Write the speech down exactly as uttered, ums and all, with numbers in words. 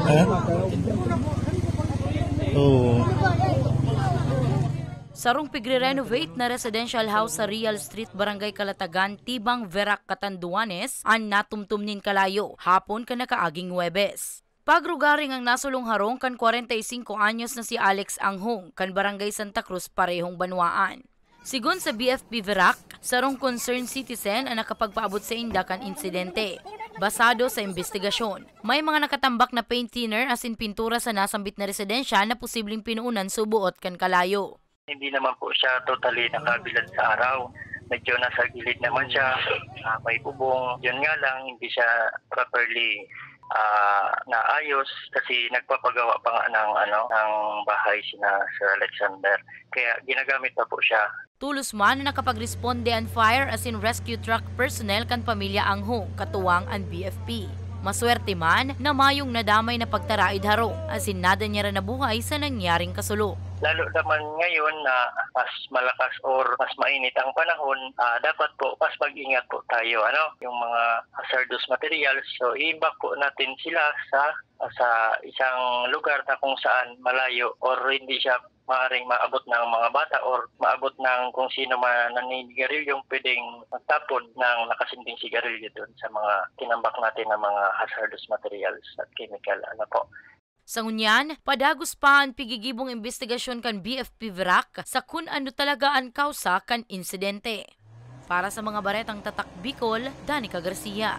Ha? Oo. Sarong pigre-renovate na residential house sa Real Street, Barangay Kalatagan, Tibang, Verac, Catanduanes, an natumtom nin kalayo, hapon kan nakaaging Huwebes. Pagrugaring ang nasulong harong kan kwarenta y singko anyos na si Alex Anghong, kan Barangay Santa Cruz, parehong banwaan. Sigon sa B F P Verac, sarong concerned citizen ang nakapagpaabot sa inda kan insidente. Basado sa imbestigasyon, may mga nakatambak na paint thinner asin pintura sa nasambit na residensya na posibleng pinoonan suboot kan kalayo. Hindi naman po siya totally nakabilad sa araw. Medyo nasa gilid naman siya. Ah, may bubong. Yun nga lang, hindi siya properly ah, naayos kasi nagpapagawa pa nga ng, ano, ng bahay sina Sir Alexander. Kaya ginagamit pa po siya. Tolos man na nakapagresponde an fire asin rescue truck personnel kan pamilya Anghong, katuwang an B F P. Maswerte man na mayong nadamay na pagtaraid harong asin nadanyaran na buhay sa nangyaring kasulok. Lalo naman ngayon na mas malakas or mas mainit ang panahon, ah, dapat po mas mag-ingat po tayo, ano, yung mga hazardous materials. So, i-evac po natin sila sa sa isang lugar na kung saan malayo or hindi siya maaaring maabot ng mga bata or maabot ng kung sino man naninigarilyo yung pwedeng magtapon ng nakasinding sigarilyo doon sa mga tinambak natin na mga hazardous materials at chemical. Ano po? Sa ngunyan, padagos pa an pigigibong imbestigasyon kan B F P Verac sa kun ano talaga an kawsa kan insidente. Para sa mga baretang Tatak Bicol, Danica Garcia.